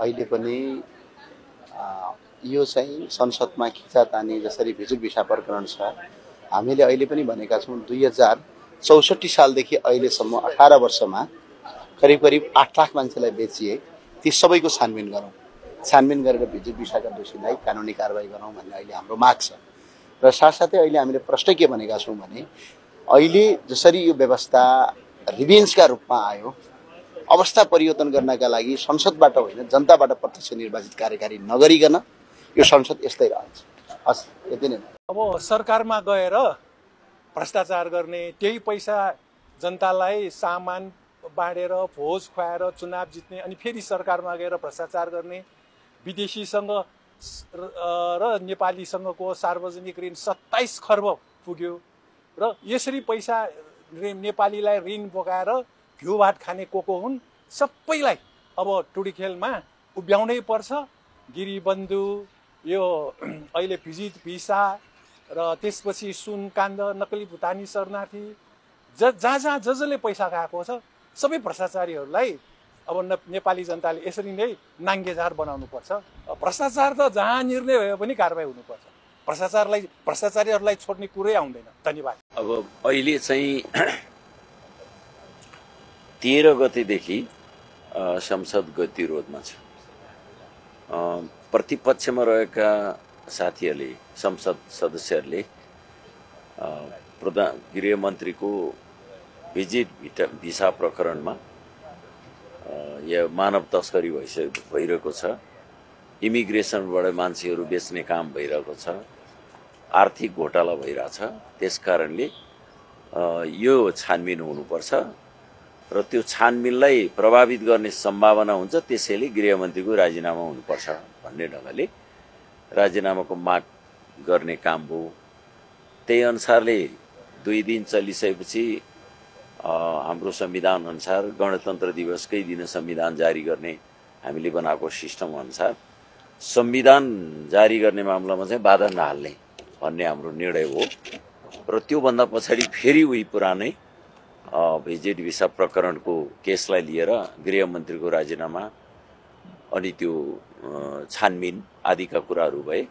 अहिले पनि यो चाहिँ संसदमा खिचातानी जसरी भिजुट भिसा प्रकरण छ, हामीले अहिले पनि भनेका छौँ 2064 सालदेखि अहिलेसम्म 18 वर्षमा करिब करिब 8 लाख मान्छेलाई बेचिए, ती सबैको छानबिन गरौँ, छानबिन गरेर भिजुट भिसाका दोषीलाई कानुनी कारबाही गरौँ भन्ने अहिले हाम्रो माग छ। र साथसाथै अहिले हामीले प्रश्न के भनेका छौँ भने अहिले जसरी यो व्यवस्था रिभेन्सका रूपमा आयो, अवस्था परिवर्तन गर्नका लागि संसदबाट होइन जनताबाट प्रत्यक्ष निर्वाचित कार्यकारी नगरिकन यो संसद यस्तै रहन्छ। हस्, यति नै। अब सरकारमा गएर भ्रष्टाचार गर्ने, त्यही पैसा जनतालाई सामान बाँडेर भोज खुवाएर चुनाव जित्ने, अनि फेरि सरकारमा गएर भ्रष्टाचार गर्ने, विदेशीसँग र नेपालीसँगको सार्वजनिक ऋण 27 खर्ब पुग्यो र यसरी पैसा नेपालीलाई ऋण बोकाएर घिउभात खाने को हुन्, सबैलाई अब टुडी खेलमा उभ्याउनै पर्छ। गिरीबन्धु, यो अहिले भिजिट भिसा र त्यसपछि सुनकाण्ड, नक्कली भुटानी शरणार्थी, जहाँ जसले पैसा खाएको छ सबै भ्रष्टाचारीहरूलाई अब नेपाली जनताले यसरी नै नाङ्गेझार बनाउनु पर्छ। भ्रष्टाचार त जहाँ निर्णय भयो पनि कारबाही हुनुपर्छ। भ्रष्टाचारीहरूलाई छोड्ने कुरै आउँदैन। धन्यवाद। अब अहिले चाहिँ 13 गतेदेखि संसद गतिरोधमा छ। प्रतिपक्षमा रहेका साथीहरूले, संसद सदस्यहरूले गृहमन्त्रीको भिजिट भिसा प्रकरणमा यो मानव तस्करी भइरहेको छ, इमिग्रेसनबाट मान्छेहरू बेच्ने काम भइरहेको छ, आर्थिक घोटाला भइरहेछ। त्यसकारणले यो छानबिन हुनुपर्छ र त्यो छानबिनलाई प्रभावित गर्ने सम्भावना हुन्छ। त्यसैले गृहमन्त्रीको राजीनामा हुनुपर्छ भन्ने ढङ्गले राजीनामाको माग गर्ने काम हो। त्यही अनुसारले 2 दिन चलिसकेपछि हाम्रो संविधान अनुसार गणतन्त्र दिवसकै दिन संविधान जारी गर्ने हामीले बनाएको सिस्टम अनुसार संविधान जारी गर्ने मामलामा चाहिँ बाधा नहाल्ने भन्ने हाम्रो निर्णय हो। र त्योभन्दा पछाडि फेरि उही पुरानै भिजिट भिसा प्रकरणको केसलाई लिएर गृहमन्त्रीको राजीनामा अनि त्यो छानबिन आदिका कुराहरू भए।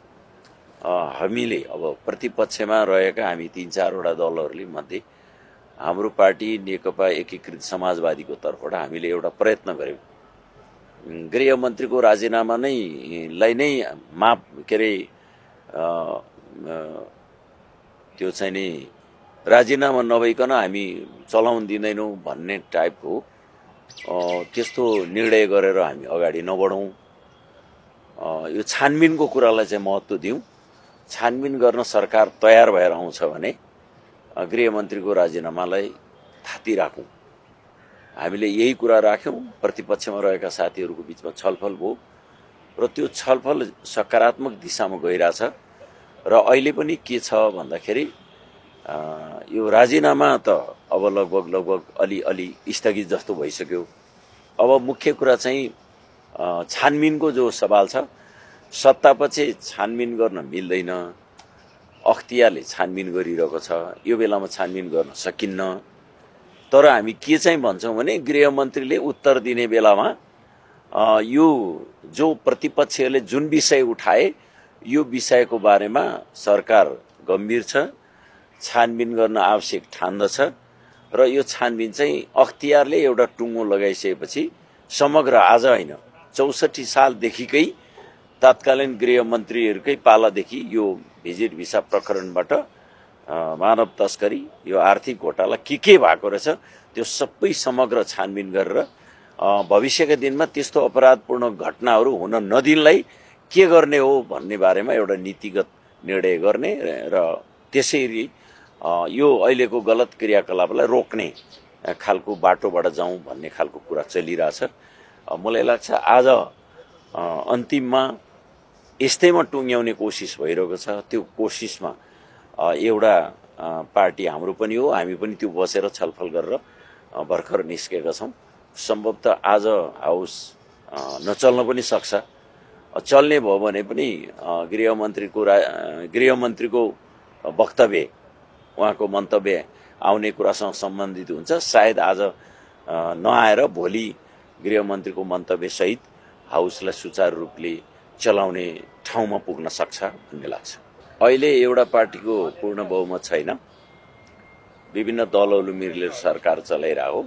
हामीले अब प्रतिपक्षमा रहेका हामी 3-4 वटा दलहरूले मध्ये हाम्रो पार्टी नेकपा एकीकृत समाजवादीको तर्फबाट हामीले एउटा प्रयत्न गर्यौं। गृहमन्त्रीको राजीनामा नै माप के अरे त्यो चाहिँ नि राजीनामा नभइकन हामी चलाउन दिँदैनौँ भन्ने टाइपको त्यस्तो निर्णय गरेर हामी अगाडि नबढौँ। यो छानबिनको कुरालाई चाहिँ महत्त्व दिउँ। छानबिन गर्न सरकार तयार भएर आउँछ भने गृहमन्त्रीको राजीनामालाई थाती राखौँ। हामीले यही कुरा राख्यौँ। प्रतिपक्षमा रहेका साथीहरूको बिचमा छलफल भयो र त्यो छलफल सकारात्मक दिशामा गइरहेछ। र अहिले पनि के छ भन्दाखेरि यो राजीनामा त अब लगभग अलि स्थगित जस्तो भइसक्यो। अब मुख्य कुरा चाहिँ छानबिनको जो सवाल छ, सत्तापछि छानबिन गर्न मिल्दैन, अख्तियारले छानबिन गरिरहेको छ, यो बेलामा छानबिन गर्न सकिन्न। तर हामी के चाहिँ भन्छौँ भने गृहमन्त्रीले उत्तर दिने बेलामा यो जो प्रतिपक्षहरूले जुन विषय उठाए यो विषयको बारेमा सरकार गम्भीर छ, छानबिन गर्न आवश्यक ठान्दछ र यो छानबिन चाहिँ अख्तियारले एउटा टुङ्गो लगाइसकेपछि समग्र आज होइन 64 सालदेखिकै तत्कालीन गृहमन्त्रीहरूकै पालादेखि यो भिजिट भिसा प्रकरणबाट मानव तस्करी, यो आर्थिक घोटाला के भएको रहेछ त्यो सबै समग्र छानबिन गरेर भविष्यका दिनमा त्यस्तो अपराधपूर्ण घटनाहरू हुन नदिनलाई के गर्ने हो भन्ने बारेमा एउटा नीतिगत निर्णय गर्ने र त्यसरी यो अहिलेको गलत क्रियाकलापलाई रोक्ने खालको बाटोबाट जाउँ भन्ने खालको कुरा चलिरहेछ। मलाई लाग्छ आज अन्तिममा यस्तैमा टुङ्ग्याउने कोसिस भइरहेको छ। त्यो कोसिसमा एउटा पार्टी हाम्रो पनि हो, हामी पनि त्यो बसेर छलफल गरेर भर्खर निस्केका छौँ। सम्भवतः आज हाउस नचल्न पनि सक्छ। चल्ने भयो भने पनि गृहमन्त्रीको वक्तव्य, उहाँको मन्तव्य आउने कुरासँग सम्बन्धित हुन्छ। सायद आज नआएर भोलि गृहमन्त्रीको मन्तव्य सहित हाउसलाई सुचारू रूपले चलाउने ठाउँमा पुग्न सक्छ भन्ने लाग्छ। अहिले एउटा पार्टीको पूर्ण बहुमत छैन, विभिन्न दलहरू मिलेर सरकार चलाइरहेको।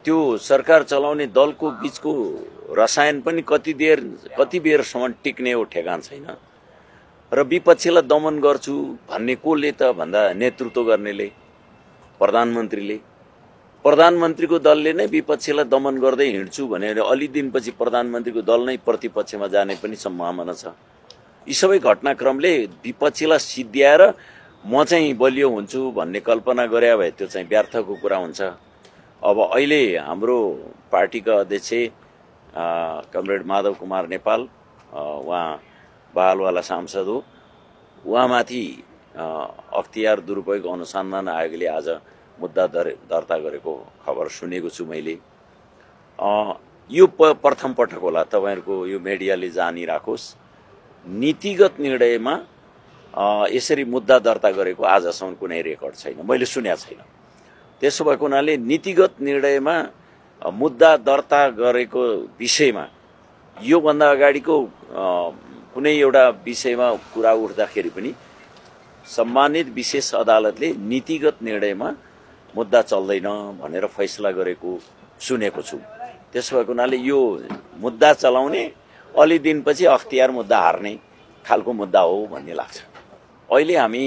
त्यो सरकार चलाउने दलको बीचको रसायन पनि कति बेरसम्म टिक्ने हो ठेगान छैन र विपक्षीलाई दमन गर्छु भन्ने कोले त भन्दा नेतृत्व गर्नेले प्रधानमन्त्रीको दलले नै विपक्षीलाई दमन गर्दै हिँड्छु भनेर अलि दिनपछि प्रधानमन्त्रीको दल नै प्रतिपक्षमा जाने पनि सम्भावना छ। यी सबै घटनाक्रमले विपक्षीलाई सिद्ध्याएर म चाहिँ बलियो हुन्छु भन्ने कल्पना गरे भए त्यो चाहिँ व्यर्थको कुरा हुन्छ। अब अहिले हाम्रो पार्टीका अध्यक्ष कमरेड माधव कुमार नेपाल, उहाँ बहालवाला सांसद हो, उहाँमाथि अख्तियार दुरुपयोग अनुसन्धान आयोगले आज मुद्दा दर्ता गरेको खबर सुनेको छु मैले। यो प्रथम पटक होला तपाईहरुको यो मिडियाले जानिराखोस्, नीतिगत निर्णयमा यसरी मुद्दा दर्ता गरेको आजसम्म कुनै रेकर्ड छैन, मैले सुनेको छैन। त्यसो भएको हुनाले नीतिगत निर्णयमा मुद्दा दर्ता गरेको विषयमा योभन्दा अगाडिको कुनै एउटा विषयमा कुरा उठ्दाखेरि पनि सम्मानित विशेष अदालतले नीतिगत निर्णयमा मुद्दा चल्दैन भनेर फैसला गरेको सुनेको छु। त्यसो भएको हुनाले यो मुद्दा चलाउने अलि दिनपछि अख्तियार मुद्दा हार्ने खालको मुद्दा हो भन्ने लाग्छ। अहिले हामी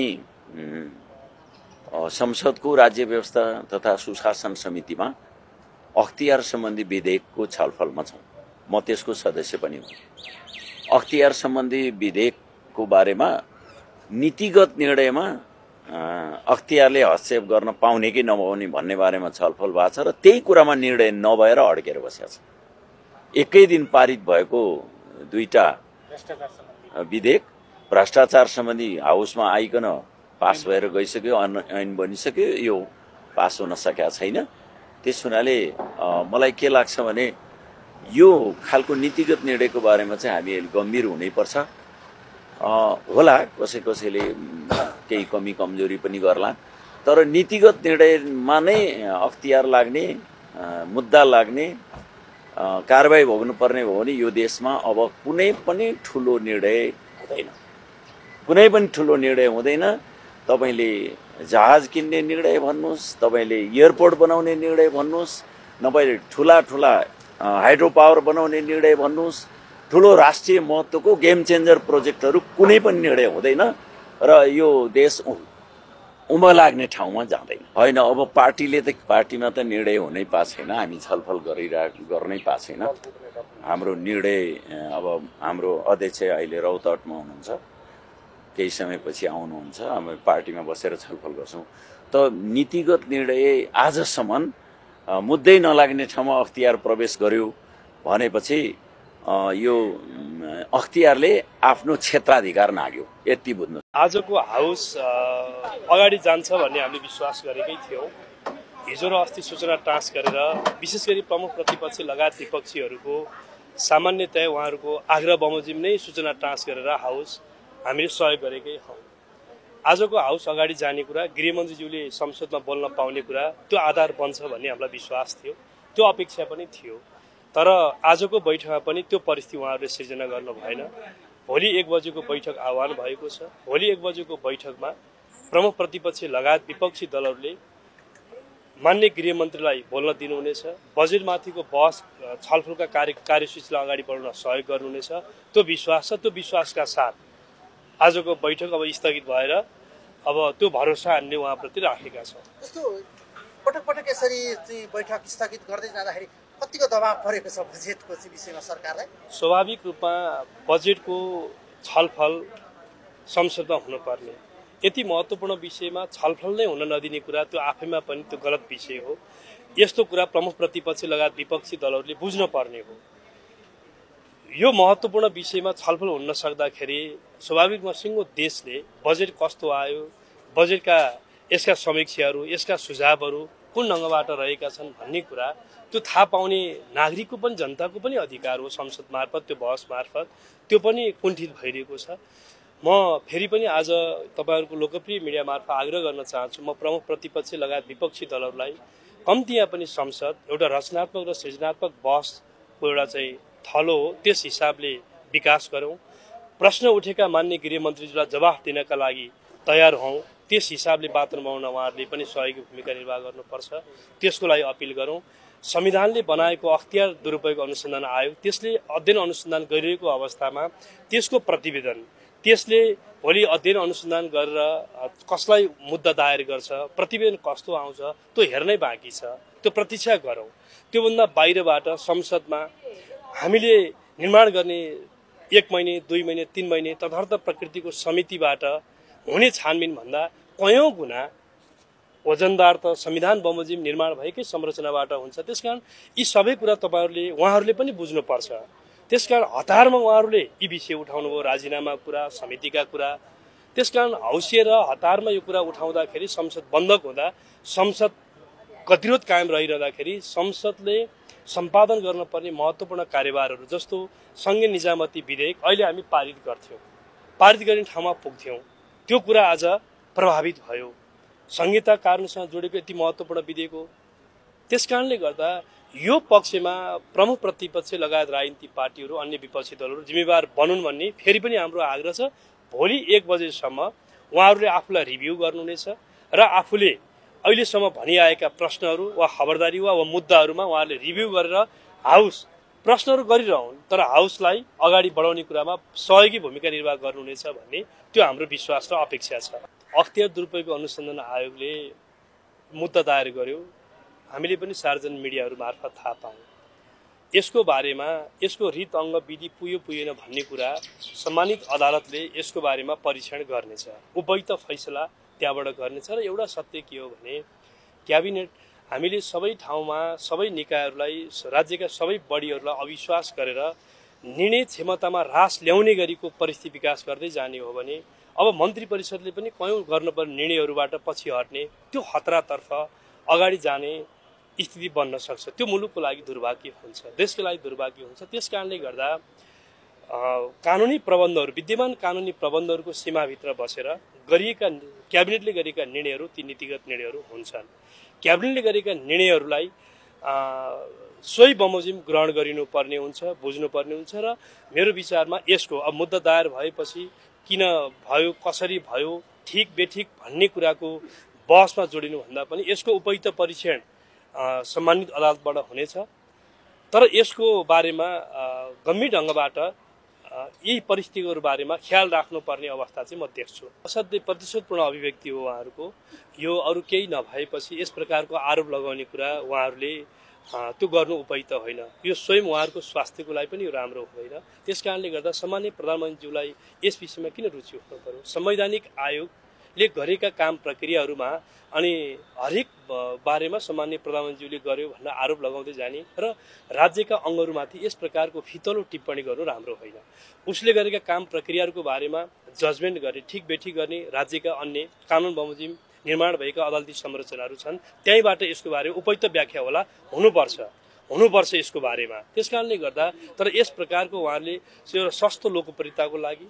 संसदको राज्य व्यवस्था तथा सुशासन समितिमा अख्तियार सम्बन्धी विधेयकको छलफलमा छौं। म त्यसको सदस्य पनि हुँ। अख्तियार सम्बन्धी विधेयकको बारेमा नीतिगत निर्णयमा अख्तियारले हस्तक्षेप गर्न पाउने कि नपाउने भन्ने बारेमा छलफल भएको छ र त्यही कुरामा निर्णय नभएर अड्केर बसेको छ। एकै दिन पारित भएको दुईटा विधेयक भ्रष्टाचार सम्बन्धी हाउसमा आइकन पास भएर गइसक्यो, ऐन बनिसक्यो, यो पास हुन सकेको छैन। त्यस हुनाले मलाई के लाग्छ भने यो खालको नीतिगत निर्णयको बारेमा चाहिँ हामी गम्भीर हुनैपर्छ। होला कसैले केही कमी कमजोरी पनि गर्ला, तर नीतिगत निर्णयमा नै अख्तियार लाग्ने, मुद्दा लाग्ने, कारबाही भोग्नुपर्ने हो भने यो देशमा अब कुनै पनि ठुलो निर्णय हुँदैन। कुनै पनि ठुलो निर्णय हुँदैन। तपाईले जहाज किन्ने निर्णय भन्नुस्, तपाईले एयरपोर्ट बनाउने निर्णय भन्नुस्, नभए ठुला हाइड्रो पावर बनाउने निर्णय भन्नुस्, ठुलो राष्ट्रिय महत्त्वको गेम चेन्जर प्रोजेक्टहरू कुनै पनि निर्णय हुँदैन र यो देश उमा लाग्ने ठाउँमा जाँदैन। होइन, अब पार्टीमा त निर्णय हुनै पाएको छैन, हामी छलफल गर्नै पाएको छैन। हाम्रो निर्णय अब हाम्रो अध्यक्ष अहिले रौतहटमा हुनुहुन्छ, केही समयपछि आउनुहुन्छ, हामी पार्टीमा बसेर छलफल गर्छौं। त नीतिगत निर्णय आजसम्म मुद्दै नलाग्ने ठाउँमा अख्तियार प्रवेश गर्यो भनेपछि यो अख्तियारले आफ्नो क्षेत्राधिकार नाग्यो, यति बुझ्नु। आजको हाउस अगाडि जान्छ भन्ने हामीले विश्वास गरेकै थियौं। हिजो र अस्ति सूचना ट्रान्स गरेर विशेष गरी प्रमुख प्रतिपक्ष लगायत विपक्षीहरूको सामान्यतया उहाँहरूको आग्रह बमोजिम नै सूचना ट्रान्स गरेर हाउस हामीले सहयोग गरेकै हौं। आजको हाउस अगाडि जाने कुरा, गृहमन्त्रीज्यूले संसदमा बोल्न पाउने कुरा, त्यो आधार बन्छ भन्ने हामीलाई विश्वास थियो, त्यो अपेक्षा पनि थियो। तर आजको बैठकमा पनि त्यो परिस्थिति उहाँहरूले सिर्जना गर्नु भएन। भोलि 1 बजेको बैठक आह्वान भएको छ। भोलि 1 बजेको बैठकमा प्रमुख प्रतिपक्ष लगायत विपक्षी दलहरूले मान्य गृहमन्त्रीलाई बोल्न दिनुहुनेछ। बजेटमाथिको बहस छलफलका कार्यसूचीलाई अगाडि बढाउन सहयोग गर्नुहुनेछ। त्यो विश्वास छ। त्यो विश्वासका साथ आजको बैठक अब स्थगित भएर अब त्यो भरोसा हामीले उहाँप्रति राखेका छौँ। जस्तो पटक यसरी बैठक स्थगित गर्दै जाँदाखेरि कतिको दबाव परेको छ बजेटको विषयमा सरकारलाई? स्वाभाविक रूपमा बजेटको छलफल संसदमा हुनुपर्ने, यति महत्त्वपूर्ण विषयमा छलफल नै हुन नदिने कुरा त्यो आफैमा पनि त्यो गलत विषय हो। यस्तो कुरा प्रमुख प्रतिपक्ष लगायत विपक्षी दलहरूले बुझ्न पर्ने हो। यो महत्त्वपूर्ण विषयमा छलफल हुन नसक्दाखेरि स्वाभाविकमा सिङ्गो देशले बजेट कस्तो आयो, बजेटका यसका समीक्षाहरू, यसका सुझावहरू कुन ढङ्गबाट रहेका छन् भन्ने कुरा त्यो थाहा पाउने नागरिकको पनि, जनताको पनि अधिकार हो। संसद मार्फत त्यो बहस मार्फत त्यो पनि कुण्ठित भइरहेको छ। म फेरि पनि आज तपाईहरुको लोकप्रिय मिडिया मार्फत आग्रह गर्न चाहन्छु, म प्रमुख प्रतिपक्ष लगायत विपक्षी दलहरूलाई कम्तीमा पनि संसद एउटा रचनात्मक र सृजनात्मक बहसको एउटा चाहिँ थलो हो, त्यस हिसाबले विकास गरौँ। प्रश्न उठेका मान्य गृहमन्त्रीज्यूलाई जवाफ दिनका लागि तयार हौँ। त्यस हिसाबले वातावरण उहाँहरूले पनि सहयोगी भूमिका निर्वाह गर्नुपर्छ, त्यसको लागि अपिल गरौँ। संविधानले बनाएको अख्तियार दुरुपयोग अनुसन्धान आयोग, त्यसले अध्ययन अनुसन्धान गरिरहेको अवस्थामा त्यसको प्रतिवेदन, त्यसले भोलि अध्ययन अनुसन्धान गरेर कसलाई मुद्दा दायर गर्छ, प्रतिवेदन कस्तो आउँछ, त्यो हेर्नै बाँकी छ। त्यो प्रतीक्षा गरौँ। त्योभन्दा बाहिरबाट संसदमा हामीले निर्माण गर्ने 1 महिने 2 महिने 3 महिने तदर्थ प्रकृतिको समितिबाट हुने छानबिन भन्दा कयौं गुना वजनदार त संविधान बमोजिम निर्माण भएकै संरचनाबाट हुन्छ। त्यसकारण यी सबै कुरा उहाँहरूले पनि बुझ्नुपर्छ। त्यसकारण हतारमा उहाँहरूले यी विषय उठाउनु भयो, राजीनामा कुरा, समितिका कुरा। त्यसकारण हौसिएर हतारमा यो कुरा उठाउँदाखेरि संसद बन्द हुँदा, संसद गतिरोध कायम रहिरहँदाखेरि संसदले सम्पादन गर्न पर्ने महत्त्वपूर्ण कार्यभारहरू जस्तो संघीय निजामती विधेयक अहिले हामी पारित गर्थ्यौँ, पारित गर्ने ठाउँमा पुग्थ्यौँ। त्यो कुरा आज प्रभावित भयो। संहिता कानुनसँग जोडेको यति महत्त्वपूर्ण विधेयक हो। त्यसकारणले गर्दा यो पक्षमा प्रमुख प्रतिपक्ष लगायत राजनीतिक पार्टीहरू, अन्य विपक्षी दलहरू जिम्मेवार बनुन् भन्ने फेरि पनि हाम्रो आग्रह छ। भोलि 1 बजेसम्म उहाँहरूले आफूलाई रिभ्यू गर्नुहुनेछ र आफूले अहिलेसम्म भनिआएका प्रश्नहरू वा खबरदारी वा मुद्दाहरूमा उहाँहरूले रिभ्यू गरेर हाउस प्रश्नहरू गरिरहन्, तर हाउसलाई अगाडि बढाउने कुरामा सहयोगी भूमिका निर्वाह गर्नुहुनेछ भन्ने त्यो हाम्रो विश्वास र अपेक्षा छ। अख्तियार दुरुपयोग अनुसन्धान आयोगले मुद्दा दायर गर्यो, हामीले पनि सार्वजनिक मिडियाहरू मार्फत थाहा पायौँ। यसको बारेमा यसको रीत अङ्ग विधि पुग्यो पुगेन भन्ने कुरा सम्मानित अदालतले यसको बारेमा परीक्षण गर्नेछ, उपयुक्त फैसला त्यहाँबाट गर्नेछ। र एउटा सत्य के हो भने क्याबिनेट हामीले सबै ठाउँमा सबै निकायहरूलाई, राज्यका सबै बडीहरूलाई अविश्वास गरेर निर्णय क्षमतामा ह्रास ल्याउने गरीको परिस्थिति विकास गर्दै जाने हो भने अब मन्त्री परिषदले पनि कयौं गर्नुपर्ने निर्णयहरूबाट पछि हट्ने, त्यो खतरातर्फ अगाडि जाने स्थिति बन्न सक्छ। त्यो मुलुकको लागि दुर्भाग्य हुन्छ, देशको लागि दुर्भाग्य हुन्छ। त्यसकारणले गर्दा कानुनी प्रबन्धहरू, विद्यमान कानुनी प्रबन्धहरूको सीमाभित्र बसेर गरिएका क्याबिनेटले गरेका निर्णयहरू ती नीतिगत निर्णयहरू हुन्छन्। क्याबिनेटले गरेका निर्णयहरूलाई सोही बमोजिम ग्रहण गरिनुपर्ने हुन्छ, बुझ्नुपर्ने हुन्छ। र मेरो विचारमा यसको अब मुद्दा दायर भएपछि किन भयो, कसरी भयो, ठिक बेठिक भन्ने कुराको बहसमा जोडिनुभन्दा पनि यसको उपयुक्त परीक्षण सम्मानित अदालतबाट हुनेछ। तर यसको बारेमा गम्भीर ढङ्गबाट यी परिस्थितिहरू बारेमा ख्याल राख्नुपर्ने अवस्था चाहिँ म देख्छु। असाध्यै प्रतिशोधपूर्ण अभिव्यक्ति हो उहाँहरूको। यो अरू केही नभएपछि यस प्रकारको आरोप लगाउने कुरा उहाँहरूले त्यो गर्नु उपयुक्त होइन। यो स्वयं उहाँहरूको स्वास्थ्यको लागि पनि यो राम्रो हुँदैन। त्यसकारणले गर्दा सम्माननीय प्रधानमन्त्रीज्यूलाई यस विषयमा किन रुचि हुनु पर्यो? संवैधानिक आयोगले गरेका काम प्रक्रियाहरूमा अनि हरेक बारेमा सम्माननीय प्रधानमन्त्रीज्यूले गर्यो भनेर आरोप लगाउँदै जाने र राज्यका अङ्गहरूमाथि यस प्रकारको फितलो टिप्पणी गर्नु राम्रो होइन। उसले गरेका काम प्रक्रियाहरूको बारेमा जजमेन्ट गर्ने, ठिक बेठिक गर्ने राज्यका अन्य कानुन बमोजिम निर्माण भएका अदालती संरचनाहरू छन्, त्यहीँबाट यसको बारेमा उपयुक्त व्याख्या हुनुपर्छ यसको बारेमा। त्यसकारणले गर्दा तर यस प्रकारको उहाँले एउटा सस्तो लोकप्रियताको लागि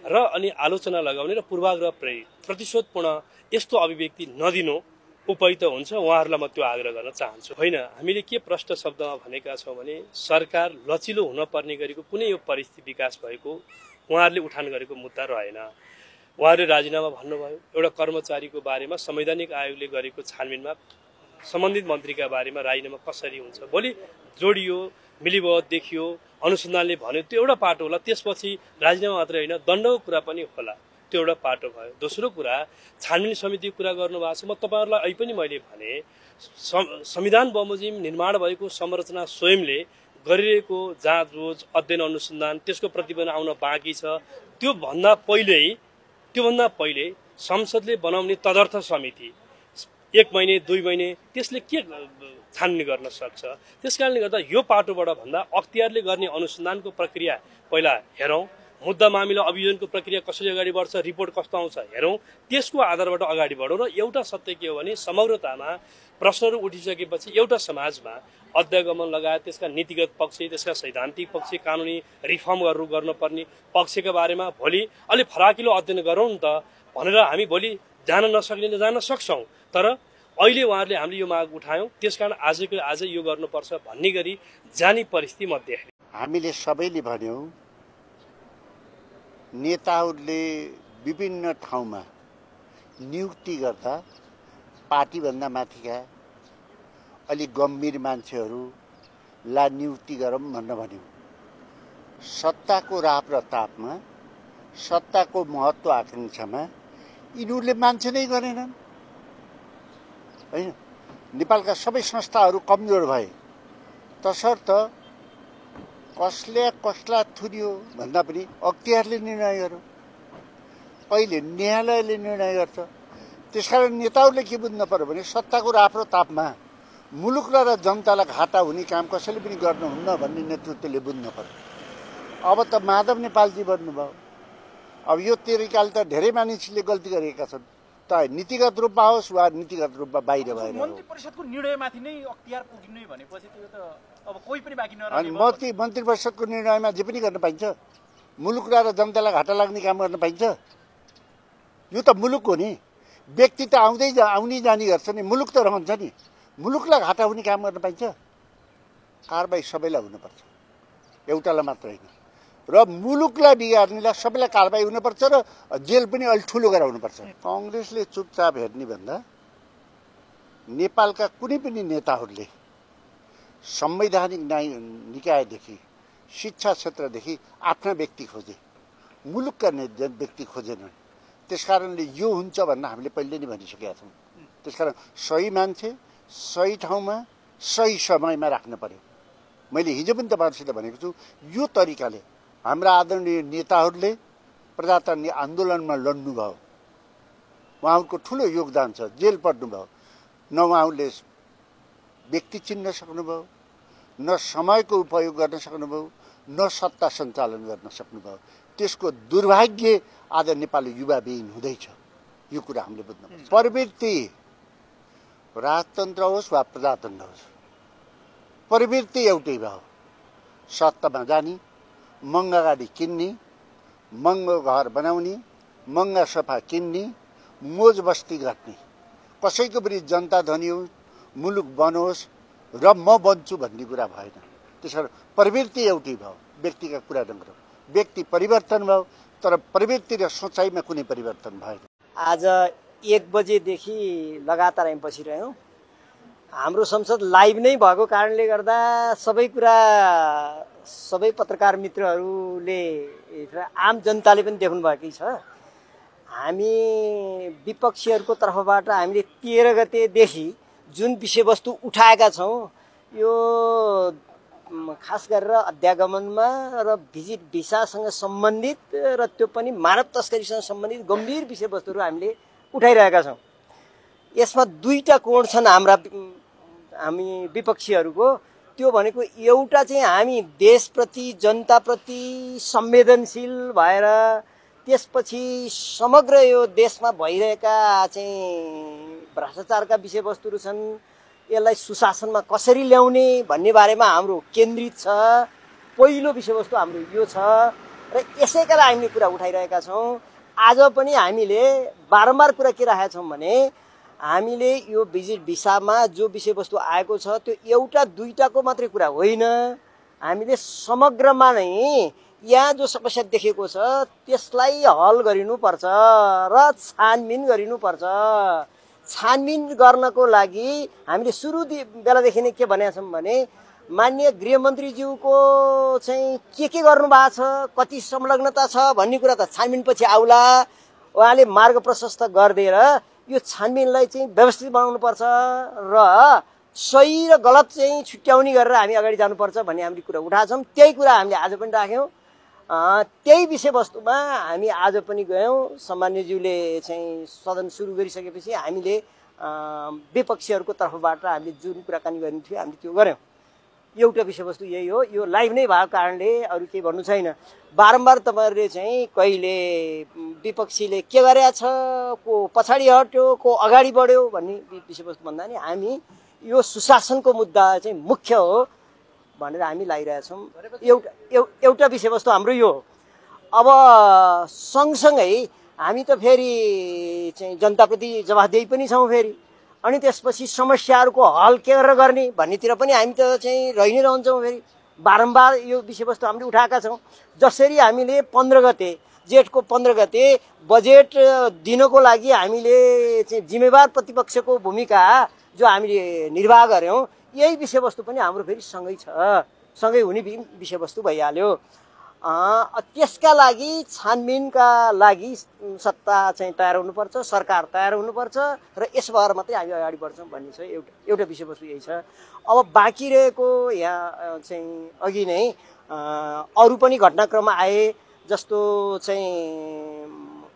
र अनि आलोचना लगाउने र पूर्वाग्रह प्रेरित प्रतिशोधपूर्ण यस्तो अभिव्यक्ति नदिनु उपयुक्त हुन्छ। उहाँहरूलाई म त्यो आग्रह गर्न चाहन्छु। होइन, हामीले के प्रष्ट शब्दमा भनेका छौँ भने सरकार लचिलो हुनपर्ने गरेको कुनै यो परिस्थिति विकास भएको उहाँहरूले उठान गरेको मुद्दा रहेन। उहाँहरूले राजीनामा भन्नुभयो। एउटा कर्मचारीको बारेमा संवैधानिक आयोगले गरेको छानबिनमा सम्बन्धित मन्त्रीका बारेमा राजीनामा कसरी हुन्छ? भोलि जोडियो, मिलीभगत देखियो, अनुसन्धानले भन्यो, त्यो एउटा पाटो होला। त्यसपछि राजीनामा मात्रै होइन, दण्डको कुरा पनि होला, त्यो एउटा पाटो भयो। दोस्रो कुरा, छानबिन समितिको कुरा गर्नुभएको छ। म तपाईँहरूलाई अहिले पनि मैले भने संविधान बमोजिम निर्माण भएको संरचना स्वयंले गरिरहेको जाँचबुझ, अध्ययन अनुसन्धान, त्यसको प्रतिवेदन आउन बाँकी छ। त्योभन्दा पहिले संसदले बनाउने तदर्थ समिति 1 महिने 2 महिने त्यसले के छानबिन गर्न सक्छ? त्यसकारणले गर्दा यो पाटोबाट भन्दा अख्तियारले गर्ने अनुसन्धानको प्रक्रिया पहिला हेरौँ, मुद्दा मामिला अभियोजनको प्रक्रिया कसरी अगाडि बढ्छ, रिपोर्ट कस्तो आउँछ हेरौँ, त्यसको आधारबाट अगाडि बढौँ। र एउटा सत्य के हो भने समग्रतामा प्रश्नहरू उठिसकेपछि एउटा समाजमा अध्यागमन लगायत त्यसका नीतिगत पक्ष, त्यसका सैद्धान्तिक पक्ष, कानुनी रिफर्महरू गर्नुपर्ने पक्षका बारेमा भोलि अलि फराकिलो अध्ययन गरौँ नि त भनेर हामी भोलि जान नसक्ने जान सक्छौँ। तर अहिले उहाँहरूले हामीले यो माग उठायौँ, त्यसकारण आजै यो गर्नुपर्छ भन्ने गरी जाने परिस्थिति म देखेँ। हामीले सबैले भन्यौँ नेताहरूले विभिन्न ठाउँमा नियुक्ति गर्दा पार्टीभन्दा माथिका अलि गम्भीर मान्छेहरूलाई नियुक्ति गरौँ भनेर भन्यौँ। सत्ताको राप र तापमा सत्ताको महत्त्व आकाङ्क्षामा यिनीहरूले मान्छे नै गरेनन् हैन। नेपालका सबै संस्थाहरू कमजोर भए तसर्थ कसले कसलाई थुन्यो भन्दा पनि अख्तियारले निर्णय गर्यो, कहिले न्यायालयले निर्णय गर्छ। त्यसकारण नेताहरूले के बुझ्नु पर्यो भने सत्ताको राप र तापमा मुलुकलाई र जनतालाई घाटा हुने काम कसैले पनि गर्नुहुन्न भन्ने नेतृत्वले बुझ्नु पर्यो। अब त माधव नेपालजी भन्नुभयो, अब यो तरिकाले त धेरै मानिसले गल्ती गरेका छन्, त नीतिगत रूपमा होस् वा नीतिगत रूपमा बाहिर भएर मन्त्री परिषदको निर्णयमाथि नै अख्तियार पुग्ने भनेपछि त्यो त अब कोही पनि बाँकी नरह्यो। अनि मन्त्री परिषदको निर्णयमा जे पनि गर्न पाइन्छ, मुलुकलाई र जनतालाई घाटा लाग्ने काम गर्न पाइन्छ। यो त मुलुक हो नि, व्यक्ति त आउने जाने गर्छ नि, मुलुक त रहन्छ नि। मुलुकलाई घाटा हुने काम गर्न पाइन्छ? कारबाही सबैलाई हुनुपर्छ, एउटालाई मात्र होइन। र मुलुकलाई बिगार्नेलाई सबैलाई कारबाही हुनुपर्छ र जेल पनि अलि ठुलो गराउनुपर्छ। काङ्ग्रेसले चुपचाप हेर्ने भन्दा नेपालका कुनै पनि नेताहरूले संवैधानिक निकायदेखि शिक्षा क्षेत्रदेखि आफ्ना व्यक्ति खोजे, मुलुकका व्यक्ति खोजेनन्। त्यसकारणले यो हुन्छ भनेर हामीले पहिले नै भनिसकेका छौँ। त्यसकारण सही मान्छे सही ठाउँमा सही समयमा राख्नु पर्यो। मैले हिजो पनि तपाईँहरूसित भनेको छु, यो तरिकाले हाम्रा आदरणीय नेताहरूले प्रजातान्त्रिक आन्दोलनमा लड्नुभयो, उहाँहरूको ठुलो योगदान छ। जेल पर्नुभयो, न उहाँहरूले व्यक्ति चिन्न सक्नुभयो, न समयको उपयोग गर्न सक्नुभयो, न सत्ता सञ्चालन गर्न सक्नुभयो। त्यसको दुर्भाग्य आज नेपाली युवाविहीन हुँदैछ। यो कुरा हामीले बुझ्नुपर्छ। प्रवृत्ति राजतन्त्र होस् वा प्रजातन्त्र होस्, प्रवृत्ति एउटै भयो। सत्तामा जाने, महँगा गाडी किन्ने, महँगो घर बनाउने, महँगा सोफा किन्ने, मोज बस्ती गर्ने। कसैको पनि जनता धनी होस्, मुलुक बनोस् र म बन्छु भन्ने कुरा भएन। त्यसकारण प्रवृत्ति एउटै भयो, व्यक्तिका कुरा नगरौँ। व्यक्ति परिवर्तन भयो तर प्रवृत्ति र सोचाइमा कुनै परिवर्तन भएन। आज 1 बजेदेखि लगातार हामी बसिरह्यौँ। हाम्रो संसद लाइभ नै भएको कारणले गर्दा सबै पत्रकार मित्रहरूले र आम जनताले पनि देख्नु भएकै छ। हामी विपक्षीहरूको तर्फबाट हामीले 13 गतेदेखि जुन विषयवस्तु उठाएका छौँ, यो खास गरेर अध्यागमनमा र भिजिट भिसासँग सम्बन्धित र त्यो पनि मानव तस्करीसँग सम्बन्धित गम्भीर विषयवस्तुहरू हामीले उठाइरहेका छौँ। यसमा 2टा कोण छन् हामी विपक्षीहरूको। त्यो भनेको एउटा चाहिँ हामी देशप्रति जनताप्रति संवेदनशील भएर त्यसपछि समग्र यो देशमा भइरहेका चाहिँ भ्रष्टाचारका विषयवस्तुहरू छन्, यसलाई सुशासनमा कसरी ल्याउने भन्ने बारेमा हाम्रो केन्द्रित छ। पहिलो विषयवस्तु हाम्रो यो छ र यसैका लागि हामीले कुरा उठाइरहेका छौँ। आज पनि हामीले बारम्बार कुरा के राखेका छौँ भने हामीले यो भिजिट भिसामा जो विषयवस्तु आएको छ त्यो एउटा 2टाको मात्रै कुरा होइन। हामीले समग्रमा नै यहाँ जो समस्या देखेको छ त्यसलाई हल गरिनुपर्छ र छानबिन गरिनुपर्छ। छानबिन गर्नको लागि हामीले सुरु बेलादेखि नै के भनेका छौँ भने माननीय गृहमन्त्रीज्यूको चाहिँ के गर्नु भएको छ, कति संलग्नता छ भन्ने कुरा त छानबिनपछि आउला। उहाँले मार्ग प्रशस्त गरिदिएर यो छानबिनलाई चाहिँ व्यवस्थित बनाउनुपर्छ र सही र गलत चाहिँ छुट्याउने गरेर हामी अगाडि जानुपर्छ भन्ने हामीले कुरा उठाएका छौँ। त्यही कुरा हामीले आज पनि राख्यौँ। त्यही विषयवस्तुमा हामी आज पनि गयौँ। सम्मान्यज्यूले चाहिँ सदन सुरु गरिसकेपछि हामीले विपक्षीहरूको तर्फबाट हामीले जुन कुराकानी गर्नु थियो हामीले त्यो गऱ्यौँ। एउटा विषयवस्तु यही हो। यो लाइभ नै भएको कारणले अरू केही भन्नु छैन। बारम्बार तपाईँहरूले चाहिँ कहिले विपक्षीले के गरेका छ, को पछाडि हट्यो, को अगाडि बढ्यो भन्ने विषयवस्तु भन्दा नि हामी यो सुशासनको मुद्दा चाहिँ मुख्य हो भनेर हामी लागिरहेछौँ। एउटा विषयवस्तु हाम्रो यो हो। अब सँगसँगै हामी त फेरि चाहिँ जनताप्रति जवाफदेही पनि छौँ फेरि। अनि त्यसपछि समस्याहरूको हल के गरेर गर्ने भन्नेतिर पनि हामी त चाहिँ रहि नै रहन्छौँ फेरि। बारम्बार यो विषयवस्तु हामीले उठाएका छौँ। जसरी हामीले 15 गते जेठको 15 गते बजेट दिनको लागि हामीले चाहिँ जिम्मेवार प्रतिपक्षको भूमिका जो हामीले निर्वाह गऱ्यौँ, यही विषयवस्तु पनि हाम्रो फेरि सँगै छ, सँगै हुने विषयवस्तु भइहाल्यो। त्यसका लागि छानबिनका लागि सत्ता चाहिँ तयार हुनुपर्छ, सरकार तयार हुनुपर्छ र यस भएर मात्रै हामी अगाडि बढ्छौँ भन्ने छ। एउटा विषयवस्तु यही छ। अब बाँकी रहेको यहाँ चाहिँ अघि नै अरू पनि घटनाक्रम आए, जस्तो चाहिँ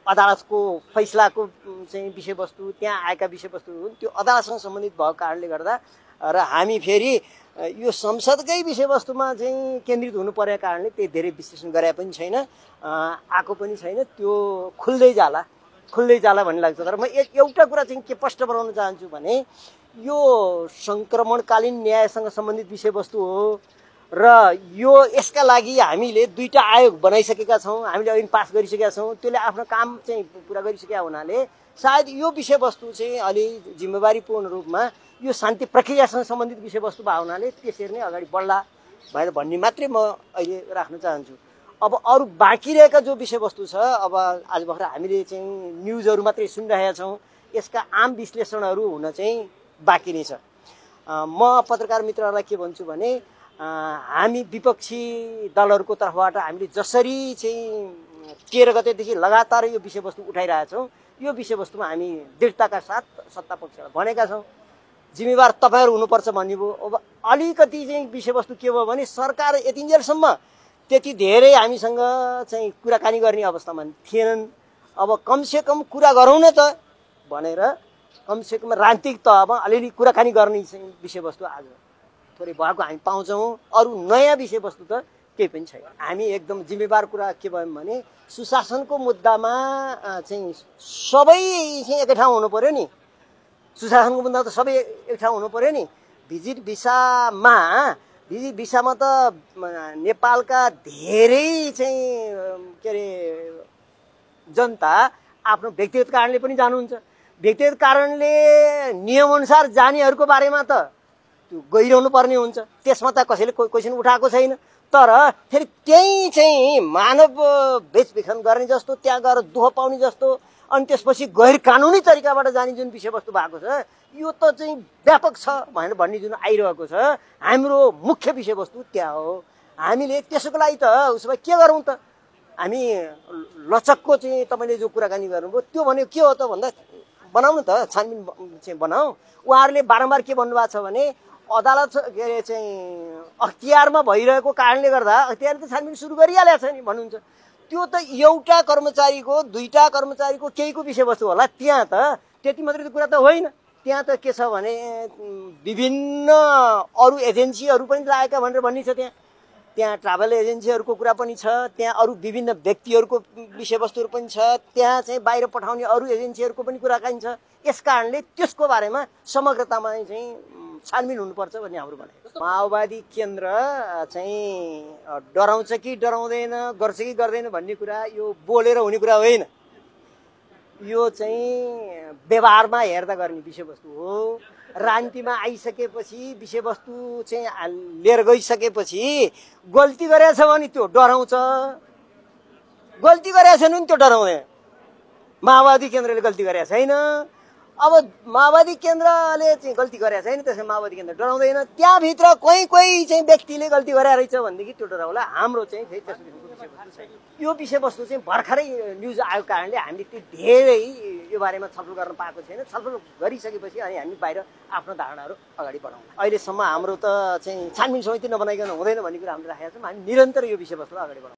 अदालतको फैसलाको चाहिँ विषयवस्तु, त्यहाँ आएका विषयवस्तुहरू हुन्, त्यो अदालतसँग सम्बन्धित भएको कारणले गर्दा र हामी फेरि यो संसदकै विषयवस्तुमा चाहिँ केन्द्रित हुनु परेको कारणले त्यही धेरै विश्लेषण गरे पनि छैन, आएको पनि छैन। त्यो खुल्दै जाला भन्ने लाग्छ। तर म एउटा कुरा चाहिँ के स्पष्ट बनाउन चाहन्छु भने यो सङ्क्रमणकालीन न्यायसँग सम्बन्धित विषयवस्तु हो र यो यसका लागि हामीले 2टा आयोग बनाइसकेका छौँ, हामीले ऐन पास गरिसकेका छौँ। त्यसले आफ्नो काम चाहिँ पुरा गरिसकेका हुनाले सायद यो विषयवस्तु चाहिँ अलि जिम्मेवारीपूर्ण रूपमा यो शान्ति प्रक्रियासँग सम्बन्धित विषयवस्तु भएको हुनाले त्यसरी नै अगाडि बढ्ला भनेर भन्ने मात्रै म अहिले राख्न चाहन्छु। अब अरू बाँकी रहेका जो विषयवस्तु छ, अब आज भर्खर हामीले चाहिँ न्युजहरू मात्रै सुनिरहेका छौँ, यसका आम विश्लेषणहरू हुन चाहिँ बाँकी नै छ। म पत्रकार मित्रहरूलाई के भन्छु भने हामी विपक्षी दलहरूको तर्फबाट हामीले जसरी चाहिँ 13 गतेदेखि लगातार यो विषयवस्तु उठाइरहेछौँ, यो विषयवस्तुमा हामी दृढताका साथ सत्तापक्षलाई भनेका छौँ, जिम्मेवार तपाईँहरू हुनुपर्छ भन्ने भयो। अब अलिकति चाहिँ विषयवस्तु के भयो भने सरकार यतिन्जेलसम्म त्यति धेरै हामीसँग चाहिँ कुराकानी गर्ने अवस्थामा थिएनन्। अब कमसेकम कुरा गरौँ न त भनेर कमसेकम राजनीतिक तहमा अलिअलि कुराकानी गर्ने विषयवस्तु आज थोरै भएको हामी पाउँछौँ। अरू नयाँ विषयवस्तु त केही पनि छैन। हामी एकदम जिम्मेवार कुरा के भयौँ भने सुशासनको मुद्दामा चाहिँ सबै चाहिँ एकै ठाउँ हुनु पर्यो नि, सुशासनको मुद्दा त सबै एक ठाउँ हुनु पर्यो नि। भिजिट भिसामा त नेपालका धेरै चाहिँ के अरे जनता आफ्नो व्यक्तिगत कारणले पनि जानुहुन्छ। व्यक्तिगत कारणले नियमअनुसार जानेहरूको बारेमा त त्यो गइरहनु पर्ने हुन्छ, त्यसमा त कसैले क्वेसन उठाएको छैन। तर फेरि त्यही चाहिँ मानव बेचबिखन गर्ने जस्तो, त्यहाँ गएर दुःख पाउने जस्तो, अनि त्यसपछि गैर कानुनी तरिकाबाट जाने जुन विषयवस्तु भएको छ, यो त चाहिँ व्यापक छ भनेर भन्ने जुन आइरहेको छ, हाम्रो मुख्य विषयवस्तु त्यहाँ हो। हामीले त्यसको लागि त उसो भए के गरौँ त? हामी लचकको चाहिँ तपाईँले जो कुराकानी गर्नुभयो त्यो भनेको के हो त भन्दा बनाऊ न त, छानबिन चाहिँ बनाऊ। उहाँहरूले बारम्बार के भन्नुभएको छ भने अदालत के अरे चाहिँ अख्तियारमा भइरहेको कारणले गर्दा अख्तियारले त छानबिन सुरु गरिहालेको छ नि भन्नुहुन्छ। त्यो त एउटा कर्मचारीको 2टा कर्मचारीको केहीको विषयवस्तु होला, त्यहाँ त त्यति मात्रै त कुरा त होइन। त्यहाँ त के छ भने विभिन्न अरू एजेन्सीहरू पनि लागेका भनेर भन्ने छ। त्यहाँ ट्राभल एजेन्सीहरूको कुरा पनि छ, त्यहाँ अरू विभिन्न व्यक्तिहरूको विषयवस्तुहरू पनि छ, त्यहाँ चाहिँ बाहिर पठाउने अरू एजेन्सीहरूको पनि कुराकानी छ। यस कारणले त्यसको बारेमा समग्रतामा चाहिँ छानबिन हुनुपर्छ भन्ने हाम्रो भनाइ। माओवादी केन्द्र चाहिँ डराउँछ कि डराउँदैन, गर्छ कि गर्दैन भन्ने कुरा यो बोलेर हुने कुरा होइन। यो चाहिँ व्यवहारमा हेर्दा गर्ने विषयवस्तु हो। राजनीतिमा आइसकेपछि विषयवस्तु चाहिँ लिएर गइसकेपछि गल्ती गरेछ भने त्यो डराउँछ, गल्ती गरेछ भने त्यो डराउँदैन। माओवादी केन्द्रले गल्ती गरेको छैन। अब माओवादी केन्द्रले चाहिँ गल्ती गरेको छैन, त्यसमा माओवादी केन्द्र डराउँदैन। त्यहाँभित्र कोही चाहिँ व्यक्तिले गल्ती गरे रहेछ भनेदेखि त्यो डराउला। हाम्रो चाहिँ फेरि त्यस्तो विषयवस्तु छैन। यो विषयवस्तु चाहिँ भर्खरै न्युज आएको कारणले हामीले त्यो धेरै यो बारेमा छलफल गर्न पाएको छैन। छलफल गरिसकेपछि अनि हामी बाहिर आफ्नो धारणाहरू अगाडि बढाउँला। अहिलेसम्म हाम्रो त चाहिँ छानबिन समिति नबनाइकन हुँदैन भन्ने कुरा हामीले राखेका छौँ। हामी निरन्तर यो विषयवस्तुलाई अगाडि बढाउँछौँ।